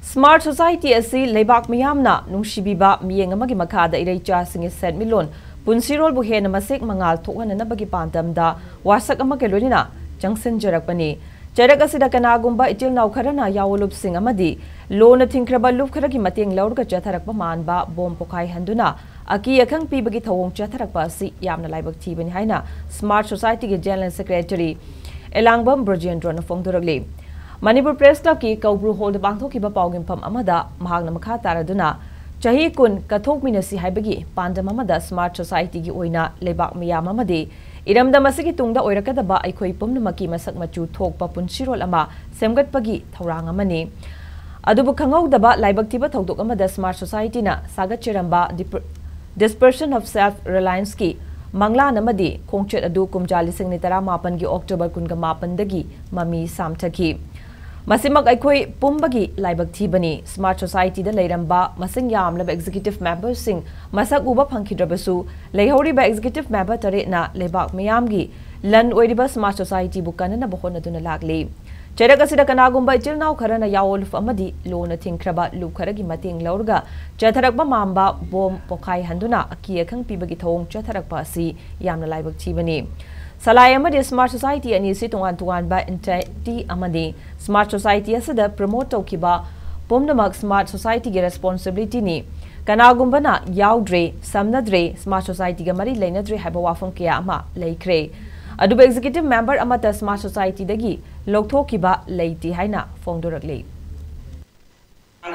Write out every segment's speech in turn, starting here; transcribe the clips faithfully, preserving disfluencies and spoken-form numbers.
Smart Society ꯑꯁꯤ ꯂꯩꯕꯥꯛ ꯃꯤꯌꯥꯝꯅ ꯅꯨꯡꯁꯤꯕꯤꯕ ꯃꯤꯠꯌꯦꯡ ꯑꯃꯒꯤ ꯃꯈꯥꯗ ꯏꯔꯩꯆꯥꯁꯤꯡꯒꯤ ꯁꯦꯟꯃꯤꯠꯂꯣꯟ ꯄꯨꯟꯁꯤꯔꯣꯜꯕꯨ ꯍꯦꯟꯅ ꯃꯁꯦꯛ ꯃꯉꯥꯜ ꯊꯣꯛꯍꯟꯅꯅꯕꯒꯤ ꯄꯥꯟꯗꯝꯗ ꯋꯥꯁꯛ ꯑꯃꯒ ꯂꯣꯏꯅꯅ ꯆꯪꯁꯤꯟꯖꯔꯛꯄꯅꯤ꯫ ꯆꯔꯛ ꯑꯁꯤꯗ ꯀꯅꯥꯒꯨꯝꯕ ꯏꯆꯤꯜ ꯏꯅꯥꯎ ꯈꯔꯅ ꯌꯥꯑꯣꯟ ꯂꯨꯞꯁꯤꯡ ꯑꯃꯗꯤ ꯂꯣꯅ ꯊꯤꯡꯈ꯭ꯔꯕ ꯂꯨꯞ ꯈꯔꯒꯤ ꯃꯇꯦꯡ ꯂꯧꯔꯒ ꯆꯠꯊꯔꯛꯄ ꯃꯥꯟꯕ ꯕꯣꯝ ꯄꯣꯈꯥꯏꯍꯟꯗꯨꯅ ꯑꯀꯤ ꯑꯈꯪ ꯄꯤꯕꯒꯤ ꯊꯧꯑꯣꯡ ꯆꯠꯊꯔꯛꯄ ꯑꯁꯤ ꯌꯥꯝꯅ ꯂꯥꯏꯕꯛ ꯊꯤꯕꯅꯤ ꯍꯥꯏꯅ Smart Society ꯒꯤ General Secretary ꯑꯦꯂꯥꯡꯕꯝ ꯕ꯭ꯔꯖꯦꯟꯗ꯭ꯔꯣꯅ ꯐꯣꯡꯗꯣꯔꯛꯂꯤ꯫ ꯃꯅꯤꯄꯨꯔ ꯄ꯭ꯔꯦꯁ ꯀ꯭ꯂꯕꯀꯤ ꯀꯧꯕ꯭ꯔꯨ ꯍꯣꯜꯗ ꯄꯥꯡꯊꯣꯛꯈꯤꯕ ꯄꯥꯎꯒꯤꯐꯝ ꯑꯃꯗ ꯃꯍꯥꯛꯅ ꯃꯈꯥ ꯇꯥꯔꯗꯨꯅ, ꯆꯍꯤ ꯀꯨꯟ ꯀꯠꯊꯣꯛꯃꯤꯟꯅꯁꯤ ꯍꯥꯏꯕꯒꯤ ꯄꯥꯟꯗꯝ ꯑꯃꯗ Smart Society ꯒꯤ ꯑꯣꯏꯅ ꯂꯩꯕꯥꯛ ꯃꯤꯌꯥꯝ ꯑꯃꯗꯤ ꯏꯔꯝꯗꯝ ꯑꯁꯤꯒꯤ ꯇꯨꯡꯗ ꯑꯣꯏꯔꯛꯀꯗꯕ ꯑꯩꯈꯣꯏ ꯄꯨꯝꯅꯃꯛꯀꯤ ꯃꯁꯛ ꯃꯆꯨ ꯊꯣꯛꯄ ꯄꯨꯟꯁꯤꯔꯣꯜ ꯑꯃ ꯁꯦꯝꯒꯠꯄꯒꯤ ꯊꯧꯔꯥꯡ ꯑꯃꯅꯤ꯫ ꯑꯗꯨꯕꯨ ꯈꯪꯍꯧꯗꯕ ꯂꯥꯏꯕꯛ ꯊꯤꯕ ꯊꯧꯗꯣꯛ ꯑꯃꯗ Smart Society ꯅ ꯁꯥꯒꯠꯆꯔꯝꯕ Dep-, Dispersion of Self Reliance ꯀꯤ ꯃꯪꯂꯥꯟ ꯑꯃꯗꯤ ꯈꯣꯡꯆꯠ ꯑꯗꯨ ꯀꯨꯝꯖꯥ ꯂꯤꯁꯤꯡ ꯑꯅꯤ ꯇꯔꯥꯃꯥꯄꯟꯒꯤ ꯑꯣꯛꯇꯣꯕꯔ ꯀꯨꯟꯒ ꯃꯥꯄꯟꯗꯒꯤ ꯃꯃꯤ ꯁꯥꯝꯊꯈꯤ꯫ ꯃꯁꯤꯃꯛ ꯑꯩꯈꯣꯏ ꯄꯨꯝꯕꯒꯤ ꯂꯥꯏꯕꯛ ꯊꯤꯕꯅꯤ꯫ Smart Society ꯗ ꯂꯩꯔꯝꯕ ꯃꯁꯤꯡ ꯌꯥꯝꯂꯕ executive member ꯁꯤꯡ ꯃꯁꯛ ꯎꯕ ꯐꯪꯈꯤꯗ꯭ꯔꯕꯁꯨ, ꯂꯩꯍꯧꯔꯤꯕ executive member ꯇꯔꯦꯠꯅ ꯂꯩꯕꯥꯛ ꯃꯤꯌꯥꯝꯒꯤ ꯂꯟ ꯑꯣꯏꯔꯤꯕ Smart Society ꯕꯨ ꯀꯟꯅꯅꯕ ꯍꯣꯠꯅꯗꯨꯅ ꯂꯥꯛꯂꯤ꯫ ꯆꯩꯔꯛ ꯑꯁꯤꯗ ꯀꯅꯥꯒꯨꯝꯕ ꯏꯆꯤꯜ ꯏꯅꯥꯎ ꯈꯔꯅ ꯌꯥꯑꯣꯟ ꯂꯨꯞ ꯑꯃꯗꯤ ꯂꯣꯅ ꯊꯤꯡꯈ꯭ꯔꯕ ꯂꯨꯞ ꯈꯔꯒꯤ ꯃꯇꯦꯡ ꯂꯧꯔꯒ ꯆꯠꯊꯔꯛꯄ ꯃꯥꯟꯕ ꯕꯣꯝ ꯄꯣꯈꯥꯏꯍꯟꯗꯨꯅ ꯑꯀꯤ ꯑꯈꯪ ꯄꯤꯕꯒꯤ ꯊꯧꯑꯣꯡ ꯆꯠꯊꯔꯛꯄ ꯑꯁꯤ ꯌꯥꯝꯅ ꯂꯥꯏꯕꯛ ꯊꯤꯕꯅꯤ꯫ ꯁꯂꯥꯏ ꯑꯃꯗꯤ Smart Society ꯑꯅꯤ ꯑꯁꯤ ꯇꯣꯉꯥꯟ ꯇꯣꯉꯥꯟꯕ entity ꯑꯃꯅꯤ꯫ Smart Society ꯑꯁꯤꯗ promote ꯇꯧꯈꯤꯕ ꯄꯨꯝꯅꯃꯛ Smart Society ꯒꯤ responsibility ꯅꯤ꯫ ꯀꯅꯥꯒꯨꯝꯕꯅ ꯌꯥꯎꯗ꯭ꯔꯦ, ꯁꯝꯅꯗ꯭ꯔꯦ, Smart Society ꯒ ꯃꯔꯤ ꯂꯩꯅꯗ꯭ꯔꯦ ꯍꯥꯏꯕ ꯋꯥꯐꯝ ꯀꯌꯥ ꯑꯃ ꯂꯩꯈ꯭ꯔꯦ꯫ ꯑꯗꯨꯕꯨ executive member ꯑꯃꯠꯇ Smart Society ꯗꯒꯤ ꯂꯧꯊꯣꯛꯈꯤꯕ ꯂꯩꯇꯦ ꯍꯥꯏꯅ ꯐꯣꯡꯗꯣꯔꯛꯂꯤ꯫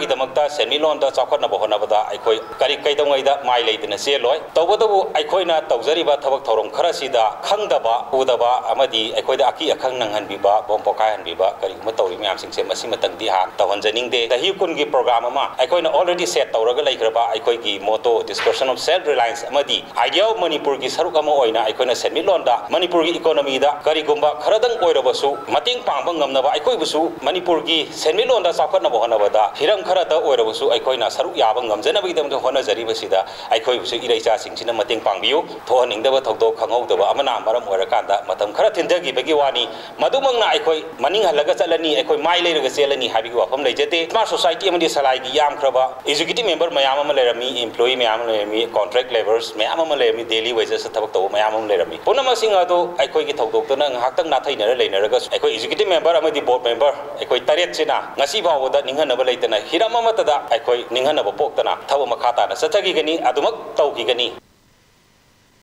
ꯒꯤꯗꯃꯛꯇ ꯁꯦꯟꯃꯤꯠꯂꯣꯟꯗ ꯆꯥꯎꯈꯠꯅꯕ ꯍꯣꯠꯅꯕꯗ ꯑꯩꯈꯣꯏ ꯀꯔꯤ ꯀꯩꯗꯧꯉꯩꯗ ꯃꯥꯏ ꯂꯩꯗꯅ ꯆꯦꯜꯂꯣꯏ꯫ ꯇꯧꯕꯇꯕꯨ ꯑꯩꯈꯣꯏꯅ ꯇꯧꯖꯔꯤꯕ ꯊꯕꯛ ꯊꯧꯔꯝ ꯈꯔꯁꯤꯗ ꯈꯪꯗꯕ, ꯎꯗꯕ ꯑꯃꯗꯤ ꯑꯩꯈꯣꯏꯗ ꯑꯀꯤ ꯑꯈꯪ ꯅꯪꯍꯟꯕꯤꯕ, ꯕꯣꯝ ꯄꯣꯈꯥꯏꯍꯟꯕꯤꯕ, ꯀꯔꯤꯒꯨꯝꯕ ꯇꯧꯔꯤ ꯃꯌꯥꯝꯁꯤꯡꯁꯦ ꯃꯁꯤꯃꯇꯪꯗꯤ ꯍꯥꯟꯅ ꯇꯧꯍꯟꯖꯅꯤꯡꯗꯦ꯫ ꯆꯍꯤ ꯀꯨꯟꯒꯤ program ꯑꯃ ꯑꯩꯈꯣꯏꯅ already set ꯇꯧꯔꯒ ꯂꯩꯈ꯭ꯔꯕ ꯑꯩꯈꯣꯏꯒꯤ motto Dispersion of Self Reliance ꯑꯃꯗꯤ Idea of ꯃꯅꯤꯄꯨꯔꯒꯤ ꯁꯔꯨꯛ ꯑꯃ ꯑꯣꯏꯅ ꯑꯩꯈꯣꯏꯅ ꯁꯦꯟꯃꯤꯠꯂꯣꯟꯗ ꯃꯅꯤꯄꯨꯔꯒꯤ economy ꯗ ꯀꯔꯤꯒꯨꯝꯕ ꯈꯔꯗꯪ ꯑꯣꯏꯔꯕꯁꯨ ꯃꯇꯦꯡ ꯄꯥꯡꯕ ꯉꯝꯅꯕ, ꯑꯩꯈꯣꯏꯕꯨꯁꯨ ꯃꯅꯤꯄꯨꯔꯒꯤ ꯁꯦꯟꯃꯤꯠꯂꯣꯟꯗ ꯆꯥꯎꯈꯠꯅꯕ ꯍꯣꯠꯅꯕꯗ ꯍꯤꯔꯝ ꯈꯔꯇ ꯑꯣꯏꯔꯕꯁꯨ ꯑꯩꯈꯣꯏꯅ ꯁꯔꯨꯛ ꯌꯥꯕ ꯉꯝꯖꯅꯕꯒꯤꯗꯃꯛꯇ ꯍꯣꯠꯅꯖꯔꯤꯕꯁꯤꯗ ꯑꯩꯈꯣꯏꯕꯨꯁꯨ ꯏꯔꯩꯆꯥꯁꯤꯡꯁꯤꯅ ꯃꯇꯦꯡ ꯄꯥꯡꯕꯤꯌꯨ꯫ ꯊꯣꯛꯍꯟꯅꯤꯡꯗꯕ ꯊꯧꯗꯣꯛ ꯈꯪꯍꯧꯗꯕ ꯑꯃꯅ ꯃꯔꯝ ꯑꯣꯏꯔꯀꯥꯟꯗ ꯃꯇꯝ ꯈꯔ ꯊꯤꯟꯊꯈꯤꯕꯒꯤ ꯋꯥꯅꯤ꯫ ꯃꯗꯨꯃꯛꯅ ꯑꯩꯈꯣꯏ ꯃꯅꯤꯡ ꯍꯜꯂꯒ ꯆꯠꯂꯅꯤ, ꯑꯩꯈꯣꯏ ꯃꯥꯏ ꯂꯩꯔꯒ ꯆꯦꯜꯂꯅꯤ ꯍꯥꯏꯕꯒꯤ ꯋꯥꯐꯝ ꯂꯩꯖꯗꯦ꯫ Smart Society ꯑꯃꯗꯤ ꯁꯂꯥꯏꯒꯤ ꯌꯥꯝꯈ꯭ꯔꯕ executive member ꯃꯌꯥꯝ ꯑꯃ ꯂꯩꯔꯝꯃꯤ, employee ꯃꯌꯥꯝ ꯑꯃ ꯂꯩꯔꯝꯃꯤ, contract labourers ꯃꯌꯥꯝ ꯑꯃ ꯂꯩꯔꯝꯃꯤ, daily wages ꯊꯕꯛ ꯇꯧꯕ ꯃꯌꯥꯝ ꯑꯃ ꯂꯩꯔꯝꯃꯤ꯫ ꯄꯨꯝꯅꯃꯛꯁꯤꯡ ꯑꯗꯨ ꯑꯩꯈꯣꯏꯒꯤ ꯊꯧꯗꯣꯛꯇꯨꯅ ꯉꯥꯏꯍꯥꯛꯇꯪ ꯅꯥꯊꯩꯅꯔ ꯂꯩꯅꯔꯒꯁꯨ ꯑꯩꯈꯣꯏ executive member ꯑꯃꯗꯤ board member ꯑꯩꯈꯣꯏ ꯇꯔꯦꯠꯁꯤꯅ ꯉꯁꯤ ꯐꯥꯎꯕꯗ ꯅꯤꯡꯍꯟꯅꯕ ꯂꯩꯇꯅ, ꯍꯤꯔꯝ ꯑꯃꯠꯇꯗ ꯑꯩꯈꯣꯏ ꯅꯤꯡꯍꯟꯅꯕ ꯄꯣꯛꯇꯅ ꯊꯕꯛ ꯃꯈꯥ ꯇꯥꯅ ꯆꯠꯊꯈꯤꯒꯅꯤ, ꯑꯗꯨꯃꯛ ꯇꯧꯈꯤꯒꯅꯤ꯫